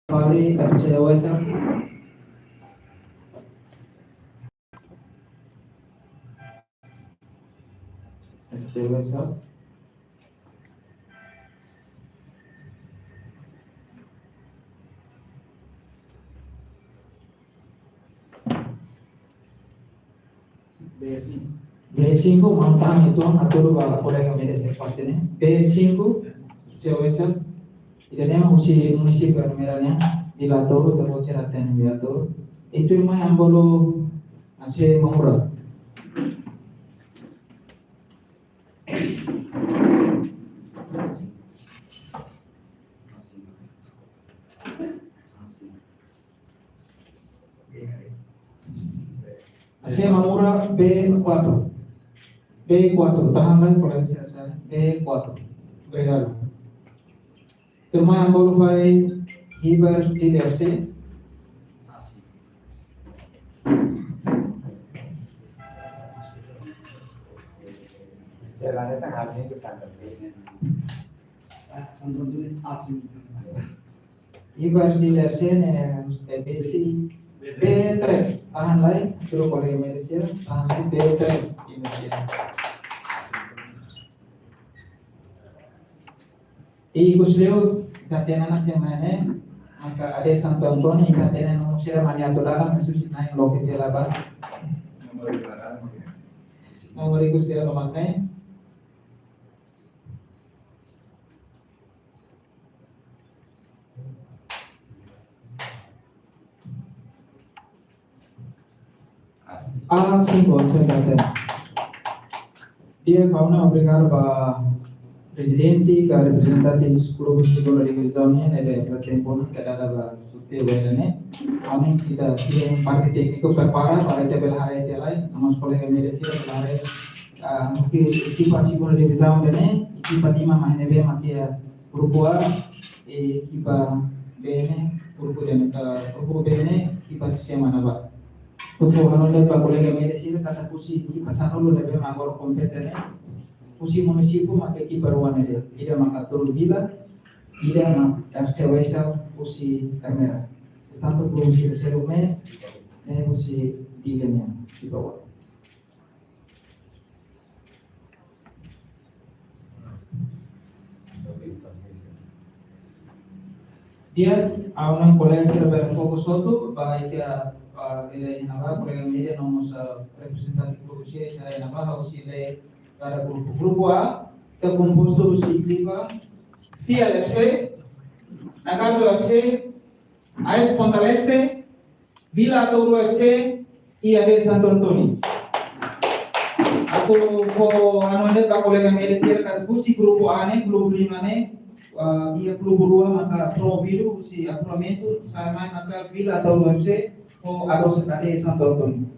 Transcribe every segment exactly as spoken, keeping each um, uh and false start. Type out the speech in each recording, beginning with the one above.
Fali, F C Wesel. F C Wesel. B sinku. B sinku, maun tan itu, atur ba kolega média se parte ne'e. B sinku, F C Wesel. Ida-ne'e husi munisípiu Ermera nian, Vila Toru, ita-boot sira hatene Vila Toru. Ida-ne'e mai Ambulu, F C Mamurra. F C Mamurra B kuatru. B kuatru, tahan lai, kolega sira, B kuatru. Obrigadu. Tuirmai Ambulu fali Hiba Steel F C. Será que está assim do Santo Antônio? Ah, Santo Antônio, assim. Hiba Steel F C ne'e, eh, B C, B três. Tahan lai, suruh kolega média sira, tahan lai, B três, Hiba Steel. I ikus liu, ita hatene ona semana ne'e, maka A D Santo Antônio, ita hatene ona sira mani atu dalan, kasus ita na'in loke tiha la ba. Nomor ikus tiha la ba ne'e. Ah, sim, com certeza. Di'ak, ha'u hanoin obrigadu ba prezidente, ka reprezentante klube segunda divizaun nian, ne'ebé presta atensaun kedas ba sorteiu ida-ne'e. Ami ita iha parte tékniku prepara para ita bele haree tiha lai, no mós kolega média sira bele haree, ah, ekipa segunda divizaun ida-ne'e, ekipa lima mak ne'ebé mak iha grupu A, i ekipa B ne'e, grupu D ne'e, eh, grupu B ne'e, ekipa C mak ne'ebá. Grupu A ne'e ba kolega média sira katak husi ekipa sanulu ne'ebé mak agora kompete ne'e, husi munisípiu mak ekipa rua ne'e de'it. Ida mak Toru Vila, ida mak F C Wesel husi Ermera. Portantu, klube sira seluk ne'e, ne'e husi Dili nian, di bawah. Di'ak, ha'u hanoin kolega sira bele fokus hotu ba ita, ah, ida iha ne'ebá, kolega média no mós, ah, reprezentante klube sira iha ne'ebá, ha'u sei lee kada grupu. Grupu A, ita kompostu husi ekipa Fiel F C, Nagardo F C, A S Ponta Leste, Vila Touru F C, i A D Santo Antônio. Atu fó hanoin de'it ba kolega média sira katak husi grupu A ne'e, grupu lima ne'e, ah, iha klube rua maka promovidu husi apuramentu, sai mai maka Vila Touru F C, ho A D Santo Antônio.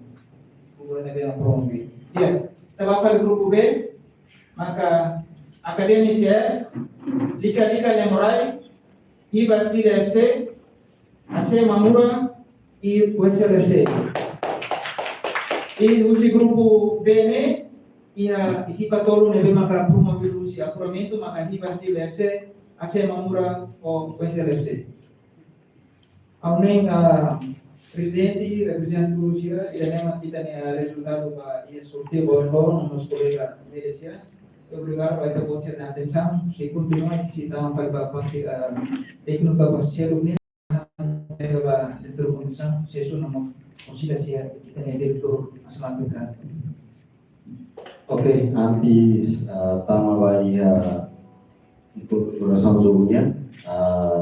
Klube ne'ebé mak promovidu. Ya, ita ba fali grupu B, maka Academy C R, Lika Lika Lemurai, Hiba Steel F C, A C Mamurra, i Wesel F C. I husi grupu B ne'e, iha ekipa tolu ne'ebé maka promovidu husi apuramentu, maka Hiba Steel F C, A C Mamurra, ho Wesel F C. Ha'u hanoin, ah, prezidente, reprezentante klube sira, ida-ne'e mak ita-nia rezultadu ba iha sorteiu ba ohin loron, no mós kolega média sira. Obrigadu ba ita-boot sira-nia atensaun. Sei kontinua, sei tama fali ba parte, ah, téknika ba seluk nian, ba diretór komisaun, sesu no mós konsidera sira ita-nia diretór nasionál. Oke, antes, eh, tama ba iha, eh, untuk durasaun jogu nian, eh,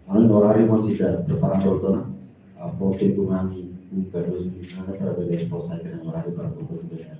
ha'u hanoin oráriu mós ita prepara hotu ona, eh, foto itu nami buka dua sembilan para bebé posai kena oráriu para foto itu ya.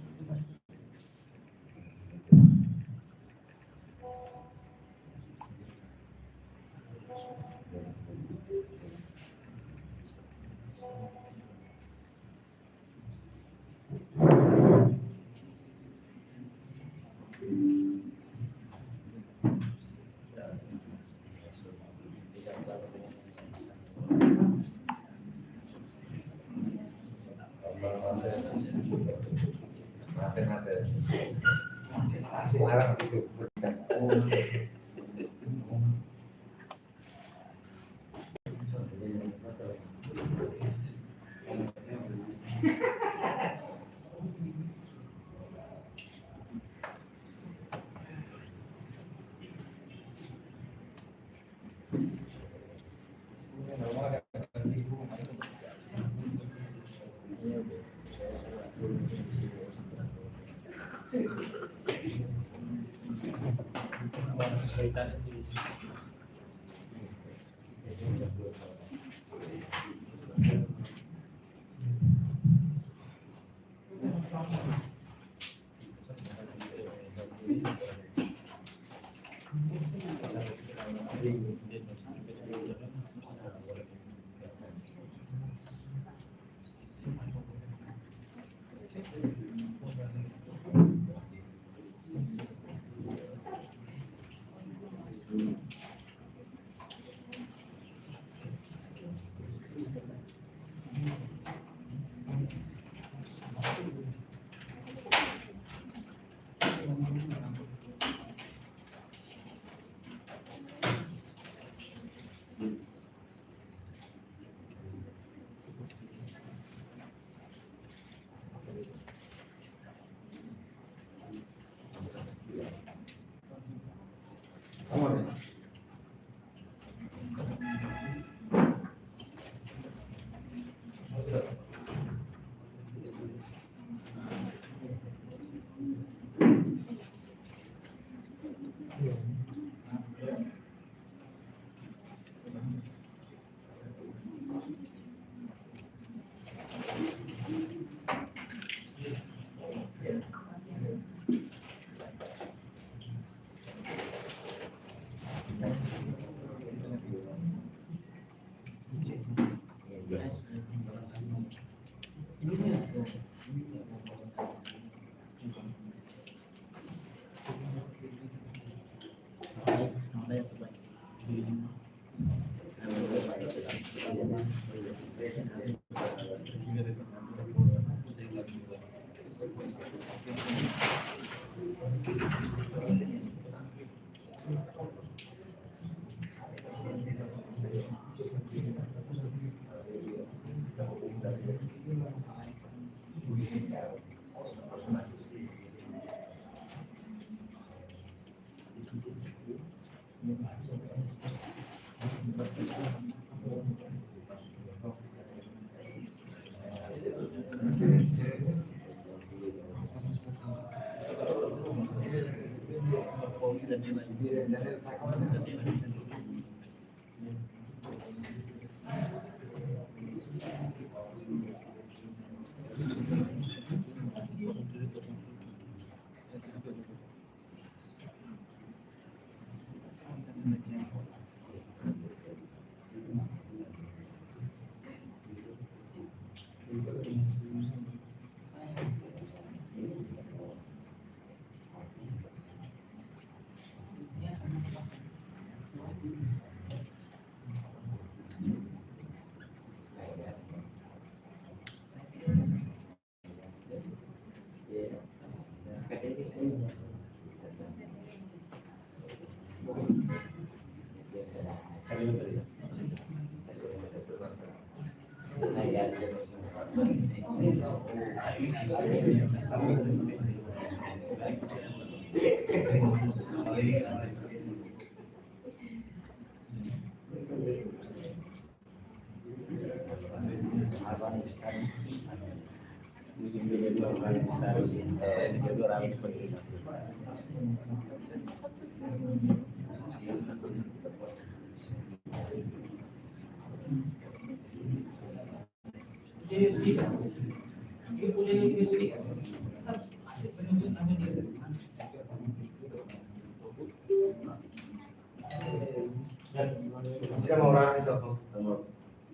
Sira mau orang itu,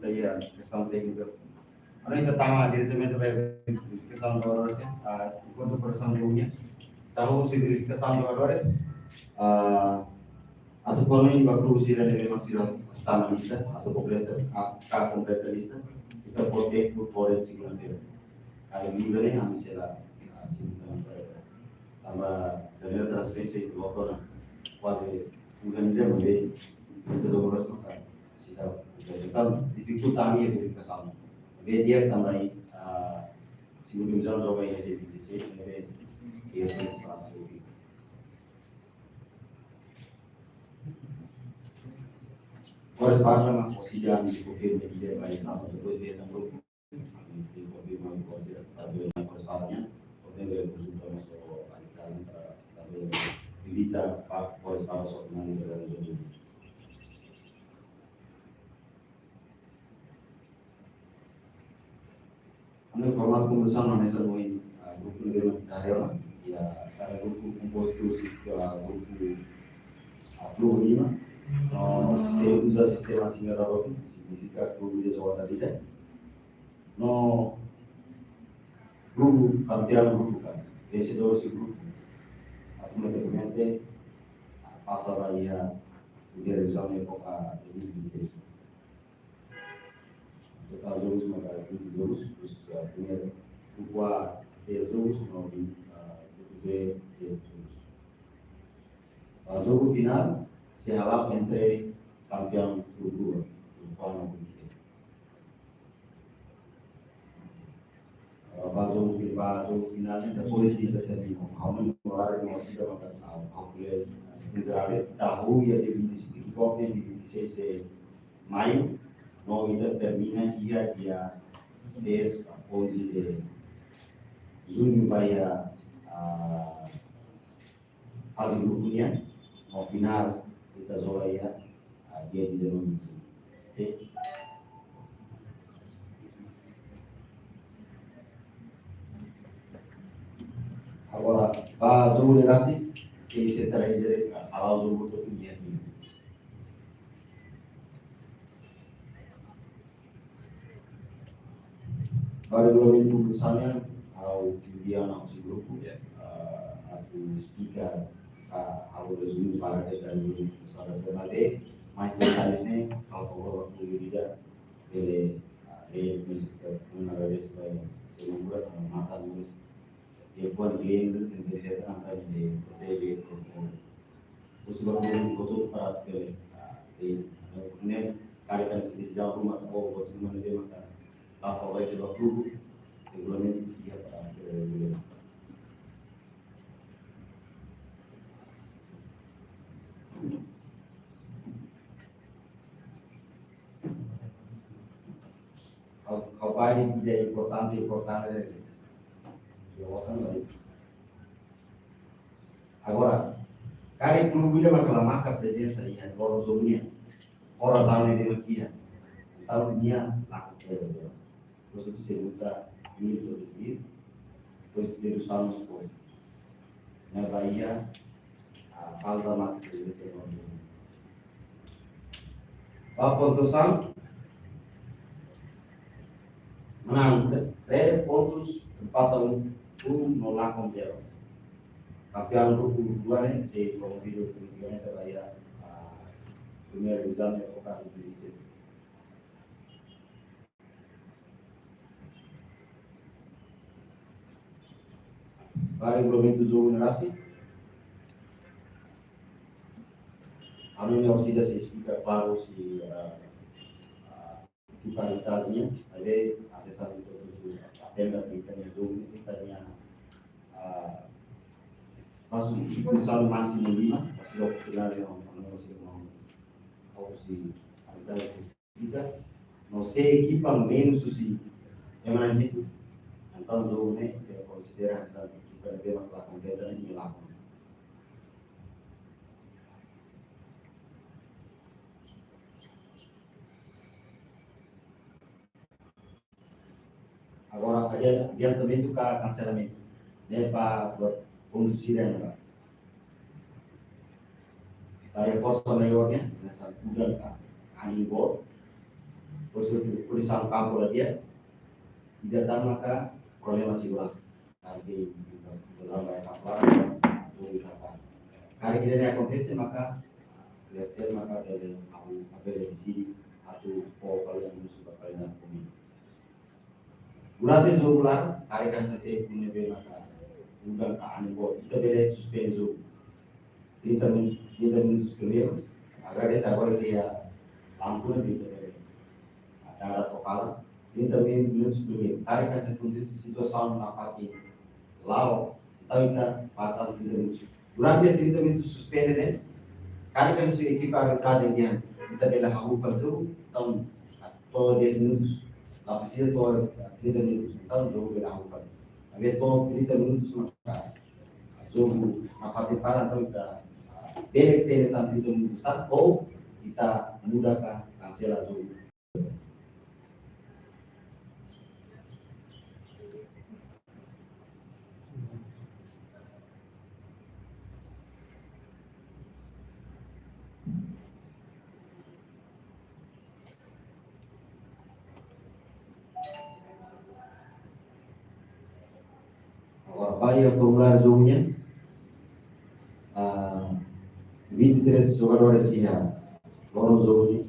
iya, kestaun téknika. Agora ita tama diretamente ba verifikasaun de valores, ah, enkuantu koresaun de unha. Ita husu verifikasaun de valores, ah, atu forma ba grupu sira ne'ebé mak sira tama lista, atu kompleta, ah, ka kompleta lista. Ita pode, pode segunda-feira. Karik livre ne'e, ami sei la, ah, segunda-feira. Tanba janela transferénsia ita bota ona kuaze fulan ida, maibé lista de valores maka, se Entaun, difikulta ami iha verifikasaun. Be dia também, ah, se o Dom João joga iha dia vinte e seis, ne'ebé, se é para o Agora, para uma consideração de governo de dia vai estar depois de também. Se confirma o considera para ver na consulta, o tempo de consulta não só a Itália para também evita para, para os para só na liberação de Ami formadu komu sama mesa no in, ah, grupu ne'ebé mak ita haree ona, iha kada grupu kompostu husi, ah, grupu, ah, plural lima. No, se uza sistema similar roti, signifika grupu de zona vida. No, grupu, kampiaun grupu kan, vensedór husi grupu, automatikamente, ah, pasa ba iha, iha revizaun époka de dois mil e vinte e seis. Totál jogus maka vinte jogus, terus, eh, primeiru grupu A dez jogus, no, eh, grupu B dez jogus. Ba jogu finál, sei hala'o entre kampiaun grupu A, grupu A no grupu B. Ba jogu fi-, ba jogu finál, depois de determina, ha'u memória no sida maka, ah, ha'u ko'alia, eh, em geral, ita hahú iha dia vinte e cinco, dia vinte e seis de maio, no ita termina iha dia dez a onze de junho ba iha, ah, faze grupu nian, no finál ita joga iha, ah, dia dezanove. Oke. Agora, ba jogu ne'e rasik, sei, sei tradús, ah, hala'o jogu hotu iha ne'e. Ba regulamentu husi ne'e, ha'u envia ona husi grupu, eh, atu esplika, ah, ha'u rezume para ke dari saudara Bernadette, mais detalhes ne'e, ha'u favór waktu dia, bele, ah, lee, mas, eh, mengenai dari sebagai semua, ah, mata, mas, dia pun dia itu sendiri, dia tanpa di, saya lihat, Husi ba grupu hotu para atu bele, ah, eh, ne'e, karik hanesan sira ruma, ou hotu ruma ne'ebé maka la favorese ba grupu, regulamentu iha para atu bele. Ha'u, ha'u bá iha ida importante, importante ne'e. Ya, osan lagi. Agora, karik grupu ida maka la marka prezensa iha loron jogu nian, razaun ne'ebé mak iha, entaun nia la marka prezensa. Depois ita sei multa mil, dois mil, depois dedusaun mós pode. Ne'e ba iha, ah, falta marka prezensa iha loron jogu. Ba pontuasaun, menang três pontos, empata um, um no lakon zero. Kampiaun grupu dua ne'e sei promovidu automatikamente ba iha, ah, primeira divisão, ne'e époka dois mil e vinte e sete. Ba regulamentu jogu ne'e rasik. Ami-nia orsida sei esplika klaru husi, ah, ah, ekipa arbitragem, maibé, apesar de tudo, atende a ita-nia jogu, ita-nia, ah, pasu, substituisaun másimu lima, mas se o final não, não, não, não, não, husi arbitragem, no se ekipa menus husi ema na'in hitu, entaun jogu ne'e, eh, konsidera hanesan ekipa ne'ebé mak la kompleta ne'e, nia lakon. Agora, adi-, adiantamentu ka kanselamentu. Ne'e ba, ba, kondusir ne'e ba. Ba iha forsa maiór ne'e, hanesan udan ka anin boot. Depois, kondisaun kampu la di'ak. Ida tan maka problema seguransa. Karik ita, ita lamba iha kampu, atau ita kan. Karik ida-ne'e akontese maka, leftel maka bele, ha'u, ha'u bele deside atu fó fali ami-nia suku ba fali na fumi. Durante jogu laran, karik hanesan tempu ne'ebé maka udan ka anin boot, ita bele suspende jogu. Trinta min-, trinta minutos primeiru, agradese agora ke iha banku ne'e ita bele, ah, dada to'o kalan, trinta minutus dulu. Karik hanesan situasaun nafatin la'o, entaun ita bá tan trinta minutus. Durante trinta minutus suspende ne'e, karik hanesan ekipa arbitrajen nian, ita bele hahú fali jogu, entaun to'o dez minutus, la presiza to'o trinta minutus, entaun jogu bele hahú fali. Maibé to'o trinta minutus maka jogu nafatin para, entaun ita bele estende tan trinta minutus tan, ou ita muda ka kansela jogu. Agora, ba iha formuláriu jogu nian, ah, vinte e três jogadores iha loron jogu nian.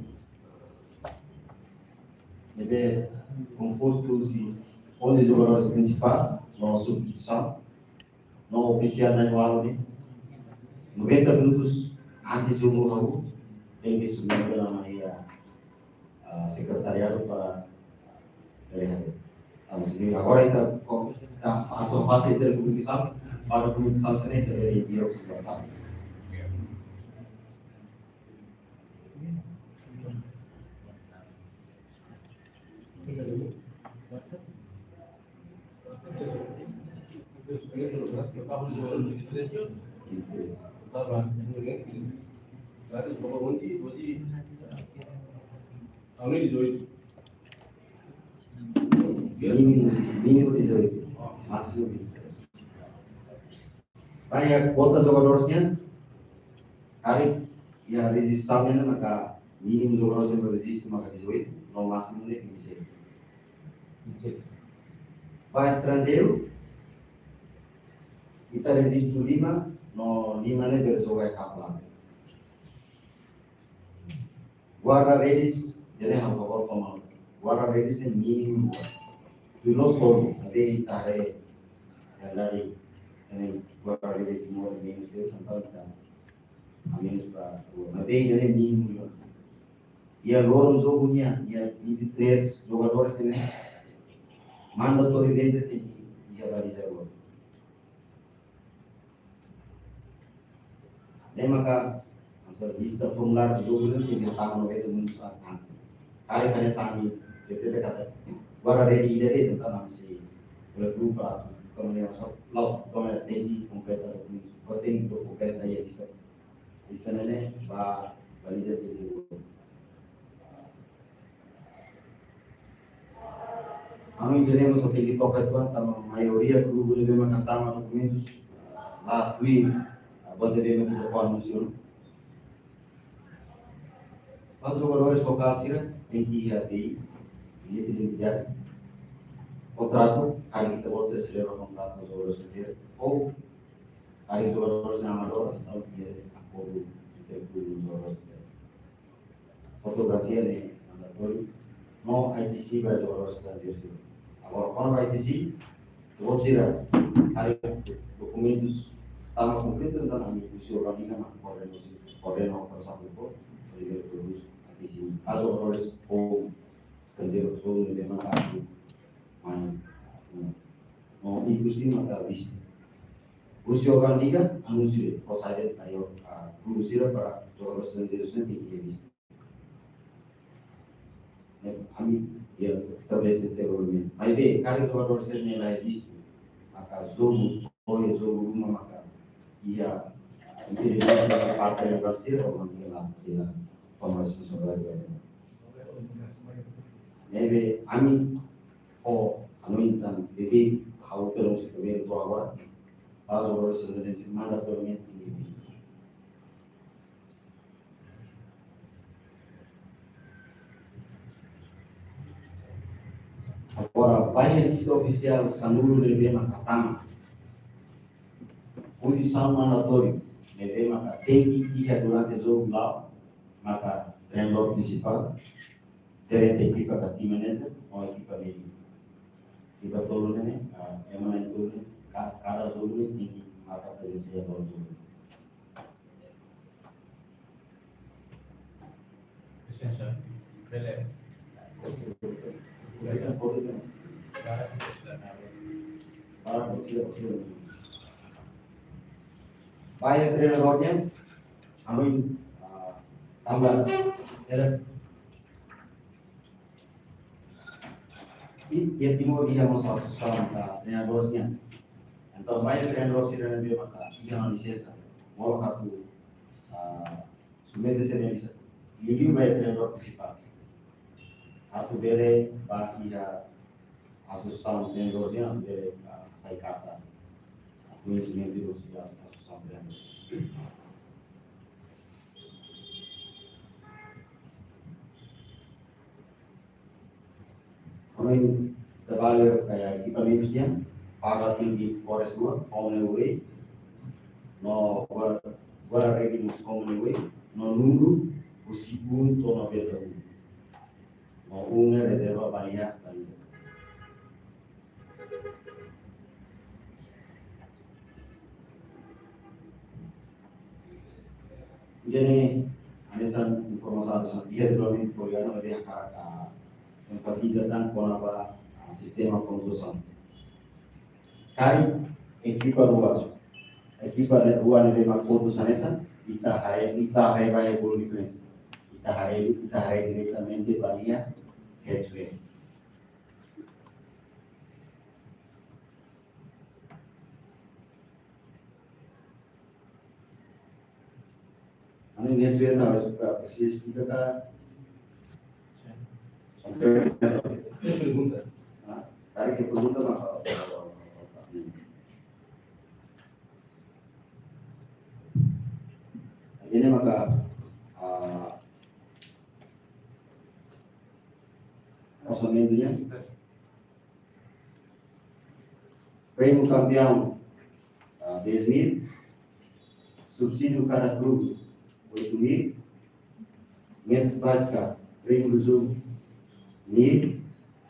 Ne'ebé kompostu husi onze jogadores prinsipál, no substituisaun, no ofisiál na'in-ualu ne'e. Noventa minutus antes jogu hahú, tenke submete ona mai iha, ah, sekretariadu para bele haree. Entaun, se agora ita ko-, ita atu faze telekomunikasaun, para komunikasaun sira ita bele envia husi WhatsApp. Mínimu, mínimu dezoito, másimu vinte e três. Ba iha kuota jogadores nian, karik iha rejistaun nian maka mínimu jogadores ne'ebé rejistu maka dezoito, no másimu ne'e vinte e seis. Vinte e seis. Ba estranjeiru, ita rejistu lima, no lima ne'e bele joga iha kapu laran. Guarda-redes, ida-ne'e ha'u favór toma. Guarda-redes ne'e mínimu. Tuir loos tolu, maibé ita haree, ita haree, ida-ne'e guarda-redes Timor menus dua, entaun ita hamenus ba rua. Maibé ida-ne'e mínimu. Iha loron jogu nian, iha vinte e três jogadores ne'e mandatoriamente tenke iha baliza rua. Ne'e maka, hanesan lista formuláriu jogu ne'e tenke hatama noventa minutus antes. Karik hanesan ami, depois de kata, guarda-redes ida de'it, entaun ami sei bele grupa, kona-ba hanesan, la'ós kona-ba tenke kompleta dokumentus, kona-ba tenke kompleta iha lista. Lista ne'e ne'e ba, baliza tenke. Ami ida-ne'e mós tenke toka uitoan, tanba maioria klube ne'ebé maka tama dokumentus la tuir, ah, buat ne'ebé maka ita fó anúnsiu. Ba jogadores lokál sira tenke iha B I, bilhete identidade, kontratu, karik ita-boot sei selebra kontratu ho jogadores estrangeiru, ou karik jogadores ne'e amadór, entaun iha akordu entre klube no jogadores estrangeiru. Fotografia ne'e mandatóriu, no I T C ba jogadores estranjeiru sira. Agora, kona-ba I T C, ita-boot sira, karik dokumentus tama kompletu, entaun ami husi Organika mak koordena, koordena ho Forsa Futebol, para bele prodús I T C. Kazu jogadores foun, estranjeiru foun, ne'e memang atu mai, no, no ikus ne'e maka vistu. Husi Organika anúnsiu fó saida, ah, klube sira para jogadores estranjeiru sira tenke iha vistu. Ne'e, ami, iha estabelese regulamentu. Maibé, karik jogadór sira-ne'e la iha vistu, maka jogu, ou iha jogu ruma maka iha impedimenti husi parte relevante sira, ou maka la, sei la toma responsabilidade. Ne'ebé, ami fó hanoin tan, ne'ebé ha'u tolong se primeiru to'o agora, ba jogadór sira-ne'e mandatoriamente tenke iha vistu. Agora, ba iha lista ofisiál sanulu ne'ebé maka tama. Pozisaun mandatóriu ne'ebé maka tenke iha durante jogu la'o, maka treinadór prinsipál, jerente ekipa ka team manager, no ekipa médiku. Ekipa tolu ne'e, ah, ema na'in-tolu ne'e, ka-, kada jogu ne'e tenke marka prezensa iha loron jogu. Bele. Ba iha treinadór nian, ami, ah, tanba, elef. I, iha Timor iha mós asosiasaun, ah, treinadores nian. Entaun, ba iha treinadór sira ne'ebé maka iha ona lisensa, molok atu, ah, submete sira-nia lisensa. Liuliu ba iha treinadór prinsipál. Atu bele ba iha asosiasaun treinadores nian, atu bele, ah, hasai karta koñesimentu husi asosiasaun treinadores. Kami trabalha kayak ekipamentus nian, Fara Tilgi Forest dua, Common Way, no Guara, Guara Regi mós Common Way, no númeru husi um to'o noventa e um. No um ne'e rezerva baliza, baliza. Ida-ne'e hanesan informasaun hanesan iha regulamentu peruviano, ne'ebé hakarak, ah, enfatiza tan kona-ba, ah, sistema pontuasaun. Karik ekipa rua, ekipa rua ne'ebé mak pontu hanesan, ita haree, ita haree ba iha gol diferensa. Ita haree, ita haree diretamente ba iha head to head. Ami ne'e tuir na, eh, presiza esplika ka? Sin. Pergunta. Ah, karik iha pergunta, maka. Ida-ne'e maka, ah, orsamentu nian. Prémiu kampiaun, ah, dez mil. Subsídiu kada klube, oito mil. Metas bázika, prémiu rezultadu, mil.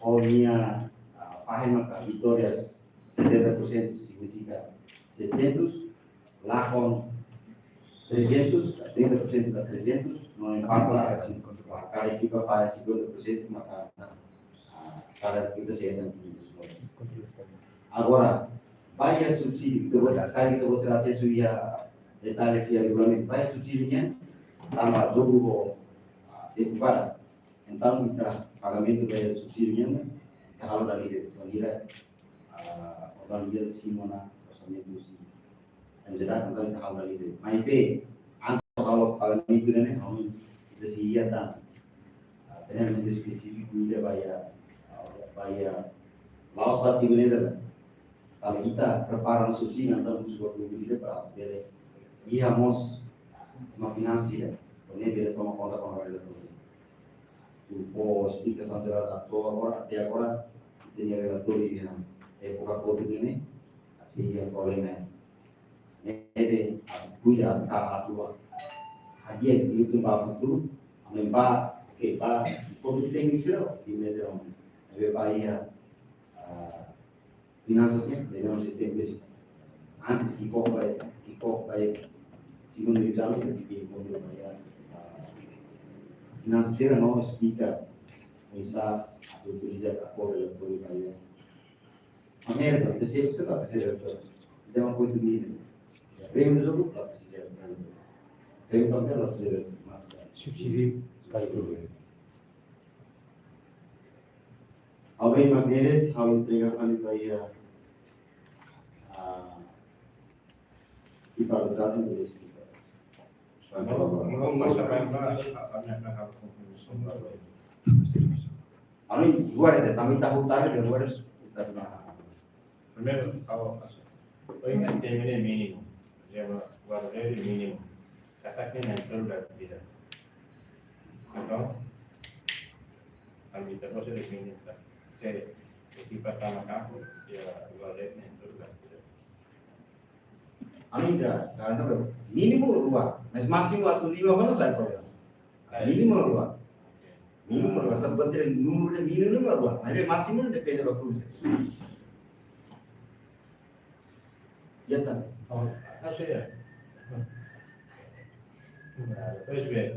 Ho nia, ah, fahe maka vitória setenta por cento signifika setecentos. Lakon trezentos, trinta por cento da trezentos, no empate la, kada ekipa fahe cinquenta por cento, maka, ah, kada ekipa sei hetan quinhentos dólares. Agora, ba iha subsídiu, ita-boot, karik ita-boot sira asesu iha detalles iha regulamentu, ba iha subsídiu nian, tanba jogu ho, ah, tempu badak. Entaun, ita pagamentu ba iha subsídiu nian, ita halo dala ida, bainhira, ah, bainhira simu ona orsamentu husi M Z A, entaun ita halo dala ida. Maibé, antes halo pagamentu ne'e, ha'u, ita sei iha tan, ah, treinamentu espesífiku ida ba iha, ah, ba iha, la'ós ba time ne'e de'it. Kalau ita prepara ona subsídiu, entaun husu ba klube ida para bele iha mós uma finansa ida, para bele toma konta kona-ba relatóriu. Tuir esplikasaun jerál atu agora, até agora, ita-nia relatóriu iha époka Covid ne'e, sei iha problema. Ne'ebé atu kuida, atu, atu hadi'a direitu ba futuru, ami ba, oke, ba, Covid tékniku sira, di meja, ami ba iha, ah, finansas nian, de nosso sistema básico. Antes kick off ba, kick off ba, segundu divizaun, ita tenke enkontra ba, ah, finansas sira no esplika, oinsá atu utiliza akordu relatóriu ba, América, terceiro, sei lá, terceiro, ita mak oito mil. Prémiu jogu, la presiza prémiu. Prémiu kampiaun, la presiza prémiu. Subsídiu, kada klube. Ha'u-nia matéria, ha'u entrega fali ba iha, ah, ekipa arbitrajen, depois ekipa. Belum, belum, mas apa yang pernah, apa yang pernah kamu konfirmasi? Anu, dua ada, kami tahu tadi ada dua ada, kita pernah. Primeiru, ha'u, ohin ami temi mínimu, jema, guarda mínimu. Katak ne'e entrou da vida. Entaun, ami ita gosta de mínimu, tá? Se ekipa tama kampu, ya, guarda ne'e entrou da vida. Ami ita, ita, ita, mínimu rua, mas másimu atu lima, mana sai problema. Mínimu rua. Mínimu rua, sabe, buat ida númeru de mínimu rua. Mas de másimu depende ba klube. Ya, tá. Oh, ah, sei ya. Nah, depois vê.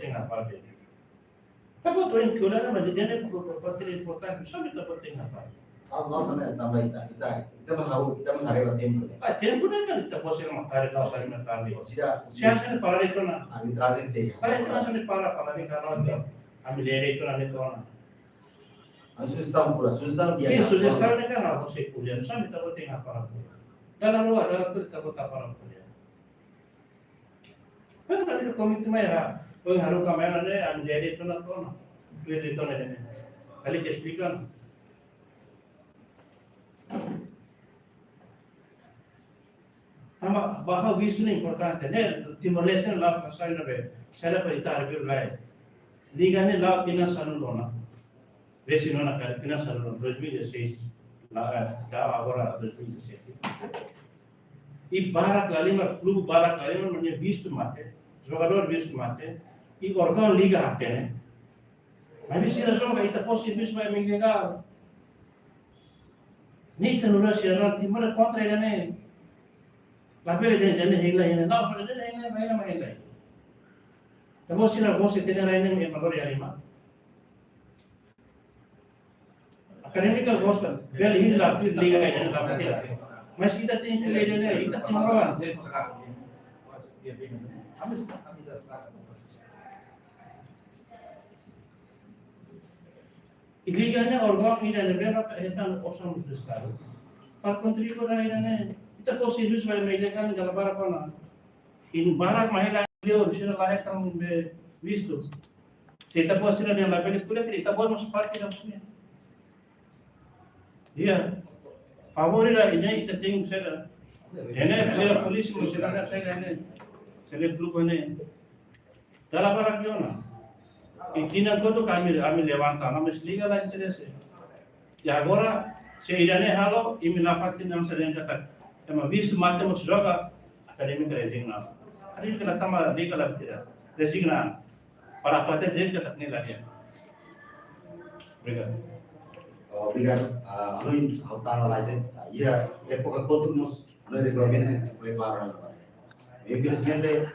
tenke hapara. Ita-boot ohin ko'alia ona, mas ida-ne'e pro-, pro-, pro-, importante, só ita-boot tenke hapara. Ha'u, ha'u também, também ita, ita, ita mak ha'u, ita mak haree ba tempu ne'e. Ah, tempu ne'e kan ita-boot sira mak haree, ha'u sira mak haree. Sira, sira, sira para de'it ona. Arbitrajen sei. Para de'it ona, sira para, para de'it ona. Ami lee de'it ona, de'it ona. Ami sujestaun fali, sujestaun di'ak. Sin, sujestaun ne'e kan ha'u sei ko'alia, só ita-boot tenke hapara. Dala rua, dala rua ita-boot hapara ko'alia. Kan ami komite mai ha, ohin haruka mai ne'e, ami lee de'it ona, de'it ona. Lee de'it ona ne'e. Kali ke esplika. Tanba ba ha'u vistu ne'e importante, ne'e Timor-Leste la'o ka sai na be, sala para ita haree lai. Liga ne'e la'o tinan sanulu ona. Vesi nona kali tinan sanulu, dois mil e dezasseis. La, eh, da agora dois mil e dezassete. I barak lahalimar, klube barak lahalimar, mak nia vistu mate, jogadór vistu mate, i órgaun liga hatene. Maibé sira joga, ita fó servisu ba M G K. Ne'e ita nu'udar sidadaun Timor kontra ida-ne'e. Labele dehan, dehan hein lai, hein lai. La'ós dehan hein lai, hein lai, hein lai. Tanba sira gosta tene rai ne'e, ema lori halimar. Akadémika gosta, bele hein la, please, liga ai, la, please. Mas ita tenke liga ai, ita tenke lawan. I liga ne'e órgaun ida ne'ebé mak hetan osan do Estadu. Para kontribui ida-ne'e, ita fó servisu ba M G K ne'e dala barak ona. I barak mak hela liur, sira la hetan be vistu. Se ita-boot sira dehan labele ko'alia, ita-boot mós parte da sini. Iya. Favór ida ne'e ita tenke sira. Ne'e sira polísia mós sira ne'e sira ne'e. Sira klube ne'e. Dala barak liu ona. I tinan kotuk ami, ami levanta, ami explika la sira se. I agora, se ida-ne'e halo, imi la fatin, ami sering kata. Ema vistu mate mós joga, akadémika rezigna. Akadémika la tama, liga la tira. Rezigna. Para atu hatene de'it katak ne'e la di'ak. Obrigadu. Obrigadu. Ah, ha'u, ha'u tama lai, eh. Ah, iha, iha époka kotuk mós, ha'u regulamenta, prepara. Infelizmente,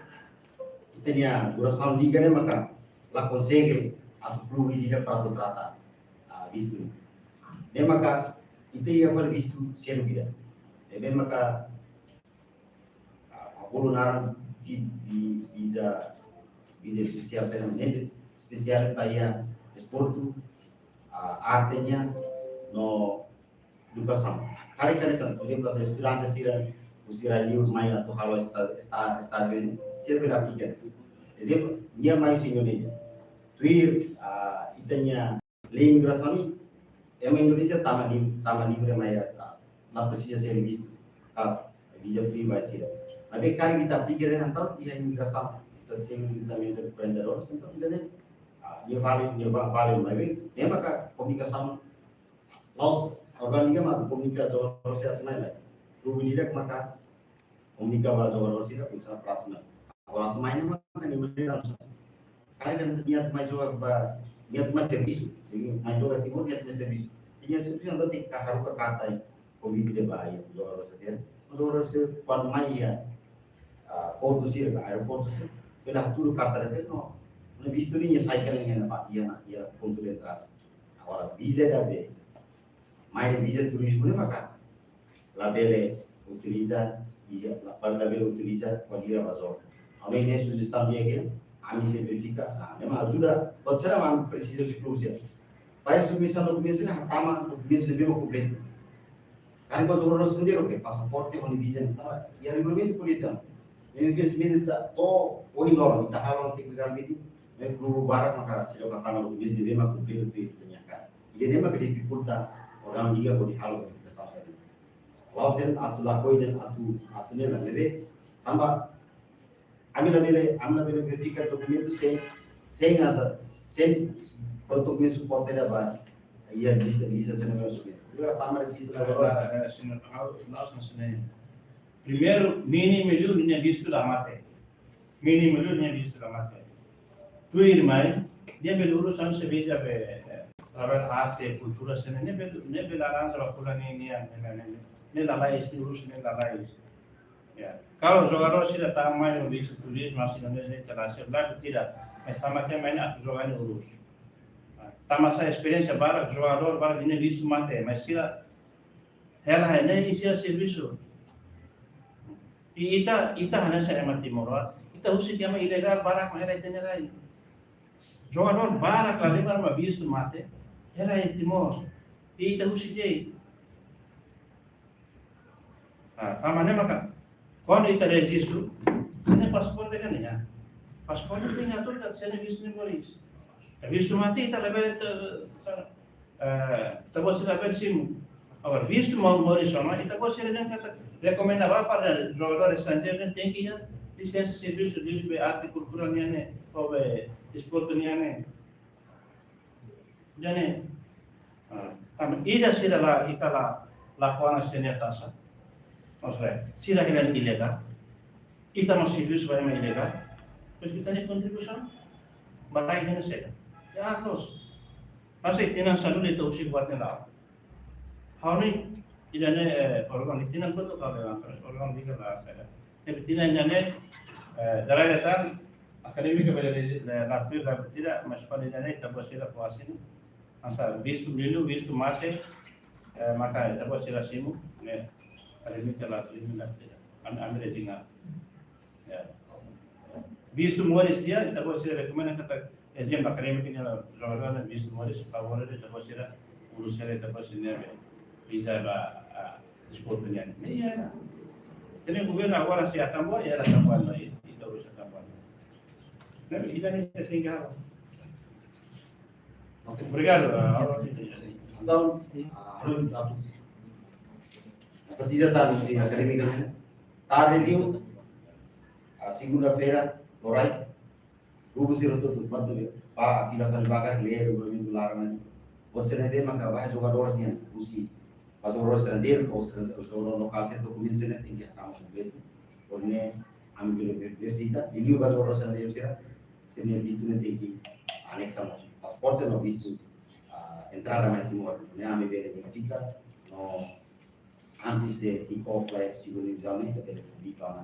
ita-nia durasaun liga ne'e maka la konsege atu klube ida para atu trata, ah, vistu. Ne'e maka ita iha fali vistu seluk ida. Ne'ebé maka, ah, bolu naran vi-, vi-, viza, viza espesiál sira-ne'e, espesiál ba iha desportu, ah, arte nian no edukasaun. Karik hanesan, por ezemplu, hanesan estudante sira, husi rai-liur mai atu halo esta-, esta-, estájiu ne'e, sira bele aplika. Ezemplu, nia mai husi Indonézia. Tuir, ah, ita-nia lei imigrasaun ne'e, ema Indonézia tama li-, tama livre mai, ah, la presiza ser vistu. Ah, viza free ba sira. Maibé karik ita aplika ne'e entaun iha imigrasaun, ita sei diretamente ba kuarenta dólares, entaun ida-ne'e, ah, nia vale, nia va-, vale, maibé ne'e maka komunikasaun, la'ós órgaun liga mak atu komunika jogadór sira atu mai lai. Klube ida maka komunika ba jogadór sira, bisa para atu mai. Agora atu mai ne'e maka nia mai langsung. Karik hanesan nia atu mai joga ba, nia atu mai servisu. Se nia mai joga Timor, nia atu mai servisu. Se nia servisu, entaun tenke haruka karta konvite ida ba iha jogadór sira. Jogadór sira kuandu mai iha, ah, portu sira, aeroportu sira, bele hatudu karta ida, no, no vistu ne'e nia sai kala iha ne'ebá, iha ne'e, iha pontu de entrada. Agora, viza ida be, mai de viza turizmu ne'e maka labele utiliza, iha, la, labele utiliza bainhira ba jogu. Ha'u-nia sujestaun di'ak, ami sei verifika, ah, ne'e mak ajuda, buat sira mak presiza husi klube sira. Ba iha submisaun dokumentu sira, hatama dokumentu sira ne'ebé mak kompletu. Karik ba jogadór estranjeiru, oke, pasaporte, ho nia viza, ah, iha regulamentu kompletu. Ne'e infelizmente ita to'o ohin loron, ita halo teknikalmente, ne'e klube barak maka seidauk hatama dokumentu sira ne'ebé mak kompletu, ita-nia karik. Ida-ne'e mak difikulta órgaun liga hodi halo verifikasaun sira-ne'e. La'ós dehan atu lakohi dehan atu, atu ne'e la, maibé tanba ami labele, ami labele verifika dokumentu sein, sein hanesan, sein dokumentu suporta ida ba iha lista, lista sira-ne'e mak submete. Ita hatama lista ne'ebé. Para, eh, sino, ha'u, la'ós hanesan ne'e. Primeiru, mínimu liu nia vistu la mate. Mínimu liu nia vistu la mate. Tuirmai, nia bele urus ami sei viza be, eh, labele arte, kultura sira-ne'e, nia bele, nia bele arranja ba fulan nian, nian, nian, nian, nian. Ne'e lalais, nia urus ne'e lalais. Ya. Kalau jogadór sira tama mai ho vistu turizmu, hanesan Indonézia, ita la aseita, la tidak. Mas tama tiha mai ne'e atu joga nia urus. Nah, tanba sá, esperiénsia barak, jogadór barak nia vistu mate, mas sira hela, hela, ne'e sira servisu. I ita, ita hanesan ema timoroan, ita husik ema ilegál barak mak hela ita-nia rai. Jogadór barak la lembra mak vistu mate, hela iha Timor. I ita husik de'it. Ah, tanba ne'e maka, kuandu ita rejistu, sira-nia pasaporte kan iha. Pasaporte tenke hatudu katak sira-nia vistu ne'e moris. Vistu mate ita labele, eh, ita-boot sira labele simu. Agora, vistu mo-, moris ona, ita-boot sira dehan katak rekomenda ba para jogadór estranjeiru ne'e tenke iha lisensa servisu, lisensa be arte kultura nian ne'e, ou be desportu nian ne'e. Jadi, ah, tanba ida sira la, ita la, la kona sira-nia taxa. Maksudnya, sira hela ilegál. Ita mós servisu ba ema ilegál. Terus ita-nia kontribuisaun ba rai ne'e saida? Ya, terus. Masa tinan sanulu ita husik buat ne'e la. Ha'u-nia, ida-ne'e, eh, órgaun, tinan kuandu kau bilang, terus órgaun tiga belas ada. Tapi tinan ida-ne'e, eh, dala ida tan, akadémika bele, eh, la tuir la tidak, mas pada ida-ne'e, ita-boot sira fó asina. Hanesan vistu liu, vistu mate, eh, maka ita-boot sira simu, ne'e, akadémika la tuir la tidak. Ami, ami rezigna. Ya. Vistu moris tiha, ita-boot sira rekomenda katak ezemplu akadémika nian, jogadór ne'e vistu moris, favór de'it ita-boot sira, urus sira ita-boot sira-nia be viza ba, ah, desportu nian. Ne'e iha. Jadi governu agora sei hatama, ya, hatama, ita urus hatama. Ne'e, ita-nia tinggal. Oke. Obrigadu, ah, entaun, ah, ha'u atu enfatiza tan husi akadémika ne'e. Tarde liu, ah, segunda-feira, loron, grupu sira hotu-hotu, ba fila fali barak, lee regulamentu laran ne'e. Buat sira-ne'e maka ba jogadór nian, husi, ba jogadór estranjeiru, ou estranjeiru, jogadór lokál sira, dokumentu sira-ne'e tenke hatama kompletu. Hodi nune'e ami bele ver-, verifika, liuliu ba jogadór estranjeiru sira, sira-nia vistu ne'e tenke anexa mós pasaporte no vistu, ah, entrada mai Timor. Ne'e ami bele verifika, no antes de kick off ba segundu divizaun ne'e, ita bele publika ona.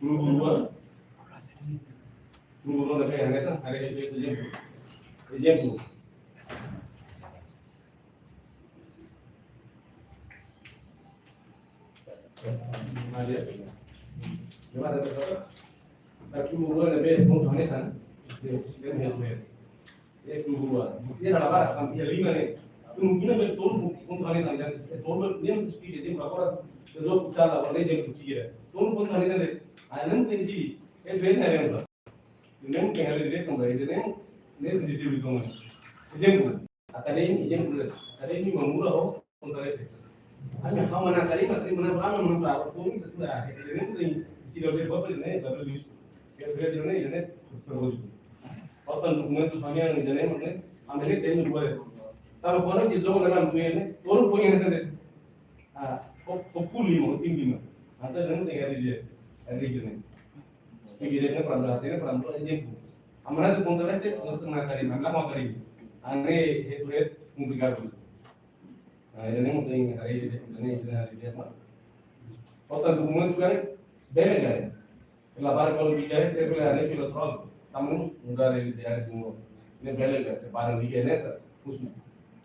Grupu dua. Grupu dua ne'ebé hanesan, haree ezemplu. Ezemplu. Mas ya. Gimana, Dokter? Grupu dua ne'ebé pontu hanesan. Dia, dia, dia. Iha grupu dua. Iha sala barak, kan iha lima ne'e. Kemungkinan be tolu pontu hanesan, iha tolu ne'e mesti dia tem agora. Dia joga futsal, agora dia joga kira. Tolu pontu hanesan ne'e. Ah, não tem si. É bem na lembra. Não tem a ver com ele, não. Nesse sentido, então. Ezemplu. Akademi, ezemplu. Akademi Mamula ho kontra ese. Ami hau mana akademi, akademi mana, mana, mana, mana, foin, itu dah. Ezemplu, si double, double ne'e, double use. Ezemplu ne'e, ne'e, double use. Falta dokumentu família ne'e, ne'e, ne'e, ami ne'e temos agora. Tava falando que jogo na minha, né? Todo conhece, né? Ah, o, o pulimo, o tim lima. Até não tem a dizer, a dizer, né? Ezemplu, ezemplu, ezemplu. Ami atu kontra ese, ami atu mana akademi, ami la akademi. Ne'e, ne'e komplikadu. Ah, ne'e mungkin hari ini, hari ini, hari ini, hari ini, apa? Kota dokumen sudah, bele, kan? Labar kalau bicara, saya boleh hari ini, kalau terlalu. Kamu, enggak ada di hari ini. Ne'e bele, kan? Sebarang di Indonesia, khusus.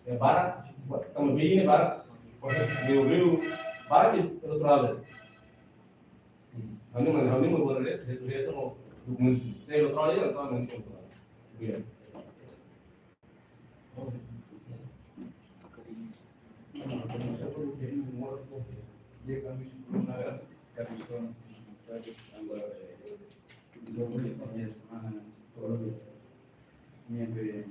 Ya, barak, kamu begini, barak. Kota, riu, riu, barak, itu terlalu. Ha'u-nia mane, ha'u-nia mane, bora lihat, lihat, lihat, mau dokumen. Saya lo terlalu ya, atau nanti coba. Iya. Ne'ebé,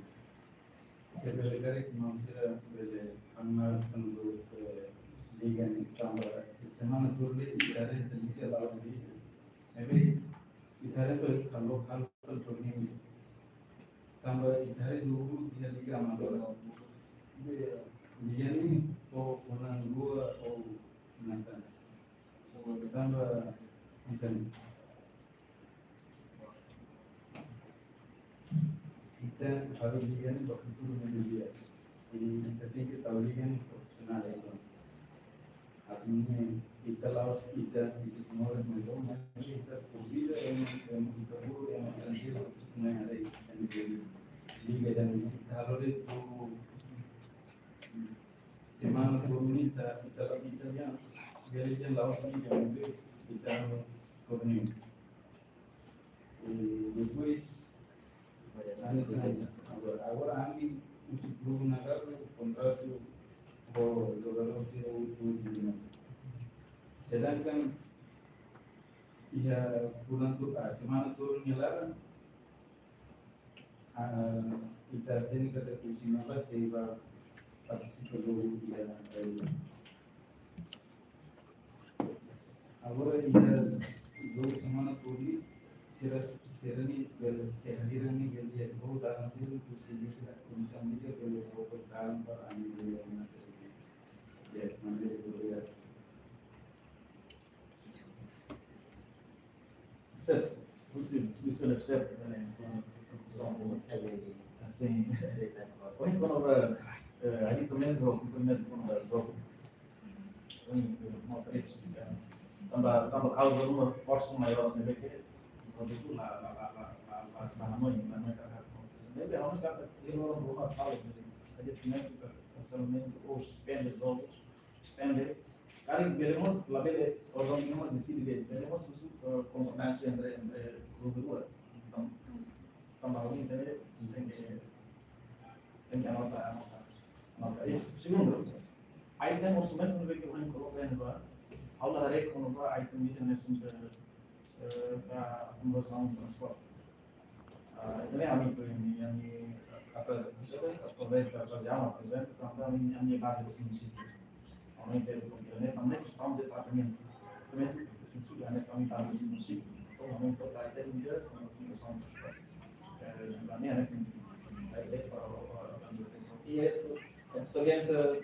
se bele karik maun sira bele hamnat tanba, eh, liga ne'e tanba semana tolu de'it, iha semana tolu de'it. Ne'ebé, ita haree bele kalau hal hal problema. Tanba ita haree jogu iha liga amadór. Liga ne'e ho funan rua ou nasa. Tanba, misalnya, ita haree liga ne'e ba futuru ne'e di'ak. Jadi, ita tenke tau liga ne'e profisionál, ya, kan? Artinya, ita la'ós, ita, ita semua orang mendorong, tapi ita convida yang, yang ita guru, yang estranjeiru, yang ada di, yang di liga dan ita haree itu semana tolu ne'e ita, ita, ita yang, jadi yang la'ós liga, yang itu, ita torneio. E depois, agora, agora ami husu klube nakar kontratu ho jogadór sira hotu. Sedangkan iha fulan tolu, ah, semana tolu nia laran, ah, ita tenke katak husi naba sei ba partisipa jogu iha, eh, Agora, iha jogu semana tolu, sira, sira-nia bele, kehadiran ne'e bele, iha jogu dalan sira, husi liga, komisaun liga, bele, jogu dalan para ami bele, na sira, ya, maneira bele, ya. Ses, husi, husi F C, né, são, assim, ohin, kona-ba, eh, ajeitamentu, pensamento, kona-ba jogu. Tanba, tanba kauza uma forsa maior, ne'ebé ke, kuandu la, la, la, la, la, la, la, la, la, la, ne'ebé, a única, eu não vou matar, ne'ebé, a gente nem fica, cancelamento, ou suspende jogo, suspende. Karik bele mós, labele, órgaun ne'e mós deside, bele mós, eh, concordância entre, entre klube rua. Entaun, tanba ha'u entende, tenke, tenke anota, anota, anota. E segundu, item orçamentu ne'ebé ke ohin koloka iha ne'ebá, ha'u la haree kona-ba item ida-ne'e sempre, eh, ba akomodasaun transporte. Ah, ida-ne'e ami, ami, ami, ata, ata, ata, ata, ata, ata, ata, ata, ata, ata, ami, ami baze ba munisípiu. Aumenta esse componente, também questão de tratamento. Tratamento, estrutura, né? Também está no município. Então, aumenta a técnica, a utilização dos transportes. Eh, também é assim, é, é, é, é, é, é, é, é,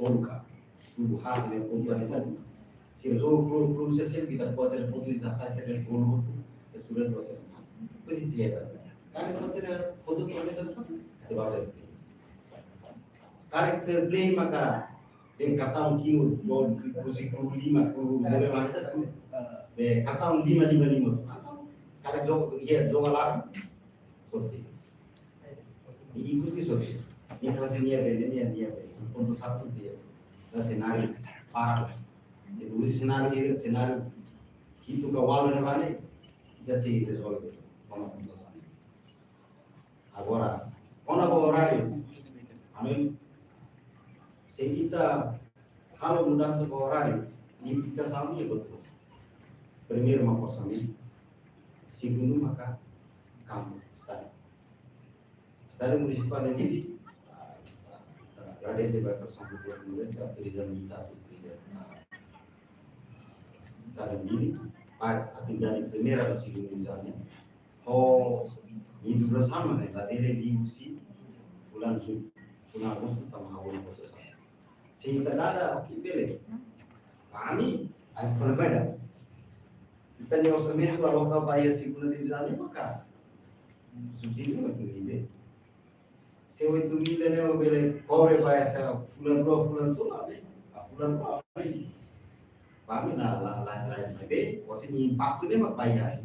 tolu ka, tolu ha de pontu hanesan. Sira joga klub, klub sira sempre kita kuasa de pontu, kita sai sira gol, kita surat kuasa. Depois ita lihat. Kami kuasa de pontu tu hanesan, ada bawa. Karik fair play maka de kartaun ki'ik, gol, kusi klub lima, klub lima hanesan. De kartaun lima, lima, lima. Karik joga, iya, joga larang. Sorte. Ikus di sorte. Nia klase nia bele, nia, nia bele. Pontu satu dia. Sa senáriu para. Jadi, husi senáriu ida, senáriu hitu ka ualu ne'ebá ne'e, ita sei rezolve kona-ba pontuasaun. Agora, kona-ba oráriu, ami, se ita halo mudansa ba oráriu, limitasaun ne'e betul. Primeiru maka orsamentu, segundu maka kampu, estádiu. Estádiu Munisipál de Dili, ah, ah, agradese ba Federasaun Futeból Timor-Leste, autoriza ita, autoriza, ah, Estádiu Dili, ba atividade primeira no segundu divizaun ne'e. Ho, ita bersama ne'e, labele liu husi fulan Jullu, fulan Agostu, tama hahú Agostu sa. Se ita dada, oke, bele. Ami, ai problema. Ita-nia orsamentu aloka ba iha segunda divizaun ne'e maka subsídiu maka ita bele. Se oitu mil ne'e bele kobre ba iha fulan rua, fulan tolu, ne'e. Ah, fulan rua, ne'e. Ba ami la, la, la, la, la, be, o se nia impaktu ne'e mak ba iha.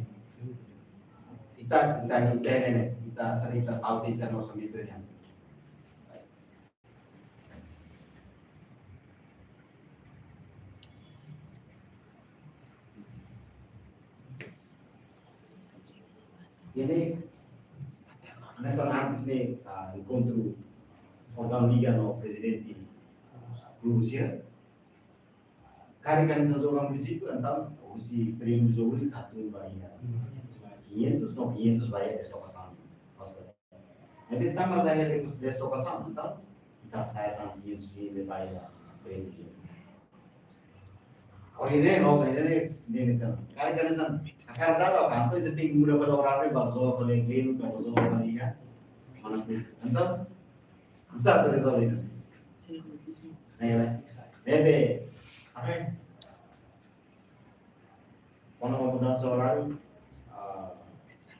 Ita, ita, ita, ne'e, ita, sira ita tau ita-nia orsamentu ne'e. Jadi, hanesan antes ne'e, ah, enkontru órgaun liga no prezidente, ah, klube sira. Karik hanesan jogu munisípiu, entaun, husi prémiu jogu ne'e atu ba iha. Quinhentos, no, quinhentos ba iha destokasaun. Maibé tanba la iha destokasaun, entaun, ita sai tan quinhentos mil ba iha prémiu. Agora, ne'e, no, ne'e, ne'e, ne'e, ne'e. Karik hanesan, hakarak dada, entaun, ita tenke muda ba oráriu, ba joga ba Grêmio, ba joga ba Liga. Mana, entaun, bisa rezolve. Ne'e, ne'e. Ne'ebé, oke. Kona-ba mudansa oráriu, ah,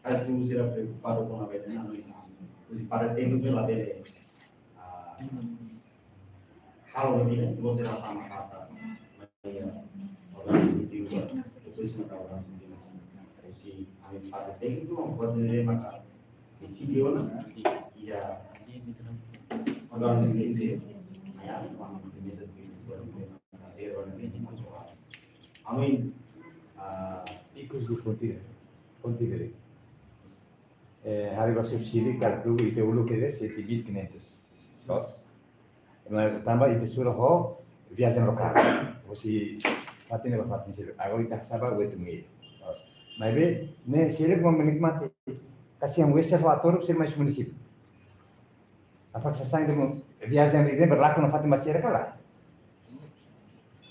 ai tu sira preokupadu kona-ba ida-ne'e, no, husi parte tékniku labele, ah, halo ida-ne'e, tu sira tama karta, ya, órgaun ezekutivu, depois na órgaun ezekutivu, husi ami parte tékniku, buat ne'e maka, deside ona, ya, órgaun ezekutivu, ya, órgaun ezekutivu, Amin. Ah, ikus di konti-, kontinere. Eh, haree ba subsídiu, karik ita uluk kedas sete mil quinhentos. Loos. Mas tanba ita sura ho viajen lokál. Husi fatin ba fatin sira. Agora ita saba oitu mil. Loos. Maibé, ne'e sira mak menikmati. Kasi yang wesel ho ator sira mai munisípiu. Apakah sasán itu viajen ida-ne'e berlaku no fatin ba sira ka lae?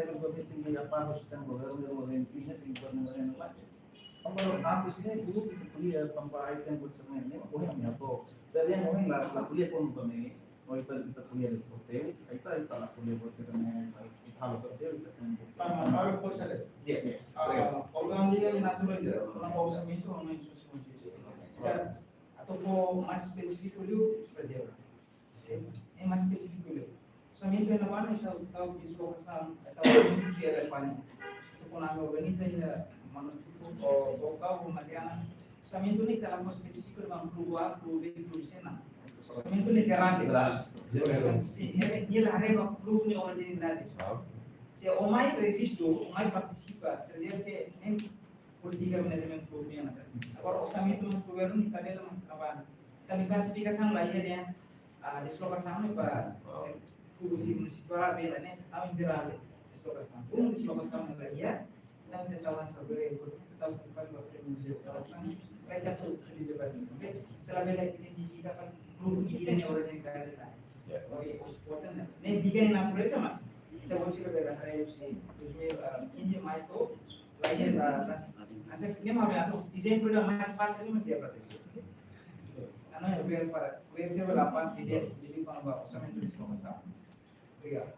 haree buat ne'e tenke apá sistema governu, governu ne'e tenke governu ne'e. Agora, antes ne'e, grupu ita ko'alia, tanba ai tempu semana ne'e, ohin ami atu. Sériu, ohin la, la ko'alia kona-ba ne'e, ohin ita, ita ko'alia de sorteiu, ita, ita la ko'alia buat sira-ne'e, ita, ita halo sorteiu, ita ko'alia. Tanba, tanba forsa de. Ya, ya. Ah, órgaun liga iha natureza, tanba orsamentu, ohin suspensu. Ya, atu fó mais espesífiku liu, por ezemplu. É mais específico mesmo. Orsamentu iha ne'ebá, entaun, entaun, deslokasaun, entaun, orsamentu se elefante. Entaun, kuandu ami organiza iha, mano, ou, ou Cabo, Mariana, orsamentu ne'e ita la fó espesífiku ba klube A, klube B, klube C, não. Orsamentu ne'e jerál. Jerál. Sin, ne'e, ne'e la haree ba klube nia originalidade. Ah. Se ó mai rejistu, ó mai partisipa, quer dizer que nem polítika manajemen klube nian. Agora, orsamentu mós governu nia tabela mós trabalha. Entaun, klasifikasaun la iha, ah, deslokasaun ne'e ba, eh, klube munisipál, bele, ne'e, entaun, em geral, deslokasaun. Klube deslokasaun ne'e la iha, entaun, ita atu lansa bele, ita atu fali ba prêmiu de tradução, vai estar sobre o que dizer para mim, ok? Entaun, bele identifika ba klube ida-ne'e originalidade. Ya. Ok, o suporte ne'e, ne'e liga iha natureza, mas ita-boot sira bele haree husi dois mil e quinze, mai to'o, la iha, la, la, la, ne'e mak atu, ezemplu ida mais fásil, mas é para isso. Entaun, eu quero para, quero ser pela parte de, de, de, para o orçamento de formação. Obrigado.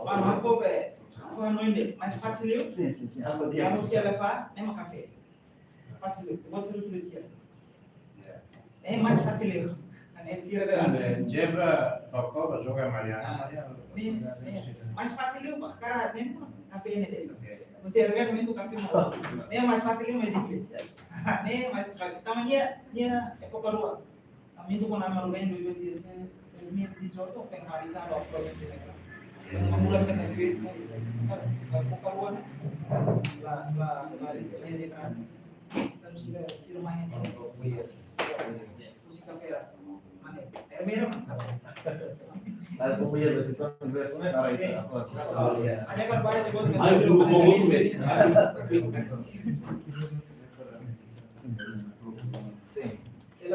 Para não for, é, não for, não é mais fácil. Sim, sim, sim. Ah, pode. Já não se levar, nem uma café. Fásil, buat sira sudah siap. Ne'e mais fásil. Ne'e sira bele. Zebra, Tokoba, joga Mariana. Ah, ne'e, ne'e mais fásil, para ne'e, kafé ne'e. Kafé. Você é realmente o café. Ne'e mais fácil, mas é difícil. Ne'e mais, mas, tanba nia, nia époka rua. Ami atu kona malu kan dois mil e dezasseis, dois mil e dezoito, foin hari ita halo proyek ne'e. Ami mula sira-ne'e, sa, sa, buka rua ne'e. La, la, la, la, la, la, la, sira, sira mai ne'e. Husi kafé, mana? Air mera, mana? Ada kan banyak juga. Ai, grupu fomo, be.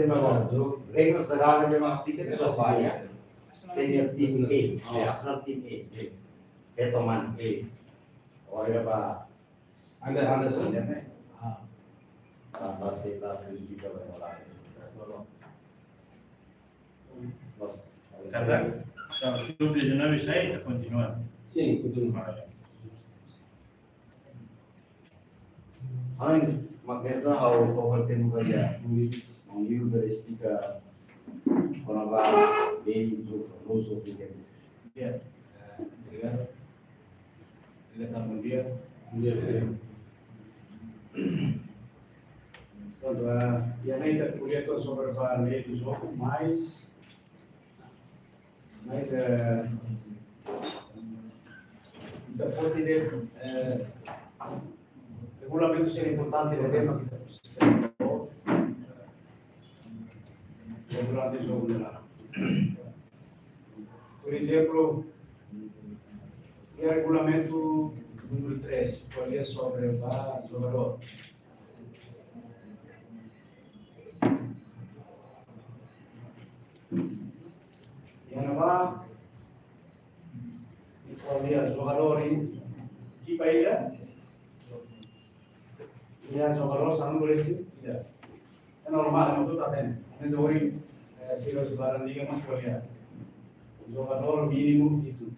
tema agora, jogu, regra jerál ne'ebé mak aplika ne'e só ba iha senior team A, eh, national team A, eh, Feto Mane A. Olha ba Under, under, sir. Under, né? Ah. Ba, ba, sei lá, prejudika ba iha. Kada, sub dezanove sai, ita kontinua. Sin, kontinua. Ai, mak ne'e ha'u favór temu ba iha, maun Nilber esplika kona-ba lei jogu, lei jogu. Ya, eh, obrigadu. Ele tá bom dia. Bom dia, bom dia. Prontu, ah, iha ne'e ita ko'alia to'o sobre ba lei jogu, mas, mas, eh, ita pode, eh, regulamentu sira importante, regulamentu durante jogu ne'e. Por ezemplu, iha regulamentu númeru três, ko'alia sobre ba jogadór. Iha ne'ebá, ko'alia jogadór iha ekipa ida, iha jogadór sanulu-resin-ida. É normál, é muito atento. Mas ohin, eh, sira husi barak liga mós ko'alia. Jogadór mínimu hitu.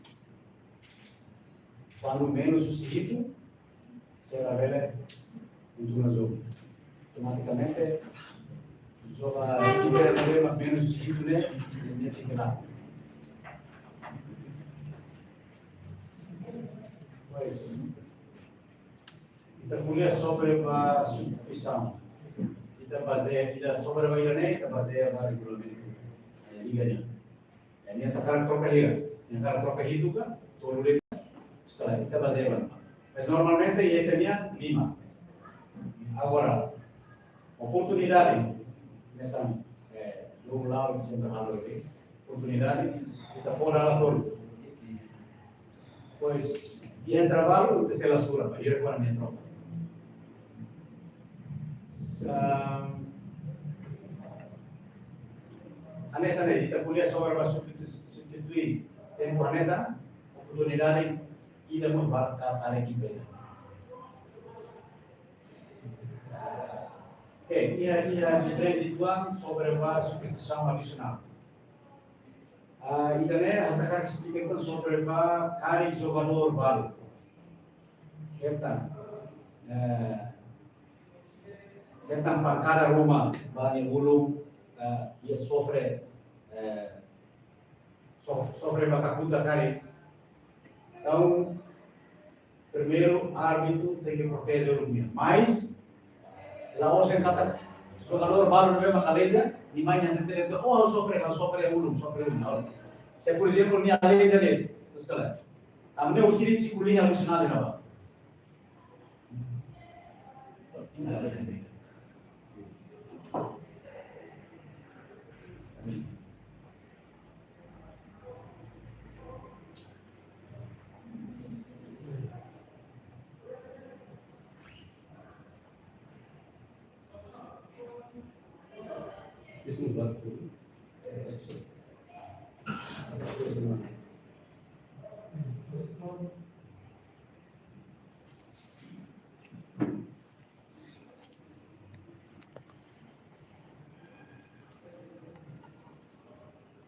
Kuandu menus husi hitu, sira labele kontinua jogu. Automatikamente, joga, ekipa ne'ebé menus husi hitu ne'e, ne'e tenke la'o. Pois, ita ko'alia sobre ba substituisaun. Ita bazeia, ita sobre ba ida-ne'e, ita bazeia ba regulamentu, eh, liga nian. Nia hakarak troka hira, nia hakarak troka hitu ka tolu de'it, setelah ita bazeia ba. Mas normalmente iha ita-nia lima. Agora, oportunidade, hanesan, eh, jogu la'o, ita sempre halo, oportunidade, ita fó dala tolu. Pois, iha intervalu, ita sei la sura, ba hira kuandu nia troka. Sa-, hanesan ne'e, ita ko'alia sobre ba substitu-, substitui tempu hanesan, oportunidade ida mós ba ka-, kada ekipa ida. Oke, iha, iha diferente uitoan sobre ba substituisaun adisionál. Ah, ida-ne'e, ha'u hakarak esplika uitoan sobre ba karik jogadór balu hetan, eh, hetan pankada ruma ba nia ulun, eh, nia sofre, eh, sof-, sofre ba kakutak karik. Entaun, primeiru, árbitru tenke proteje ulun nian. Mas, la'ós dehan katak jogadór balu ne'ebé mak leza, nia mai nia hatete de'it, "Oh, ha'u sofre, ha'u sofre ulun, sofre ulun." Não. Se, por ezemplu, nia leza de'it, terus kala. Tanba ne'e husi psikologi emosionál ne'ebá.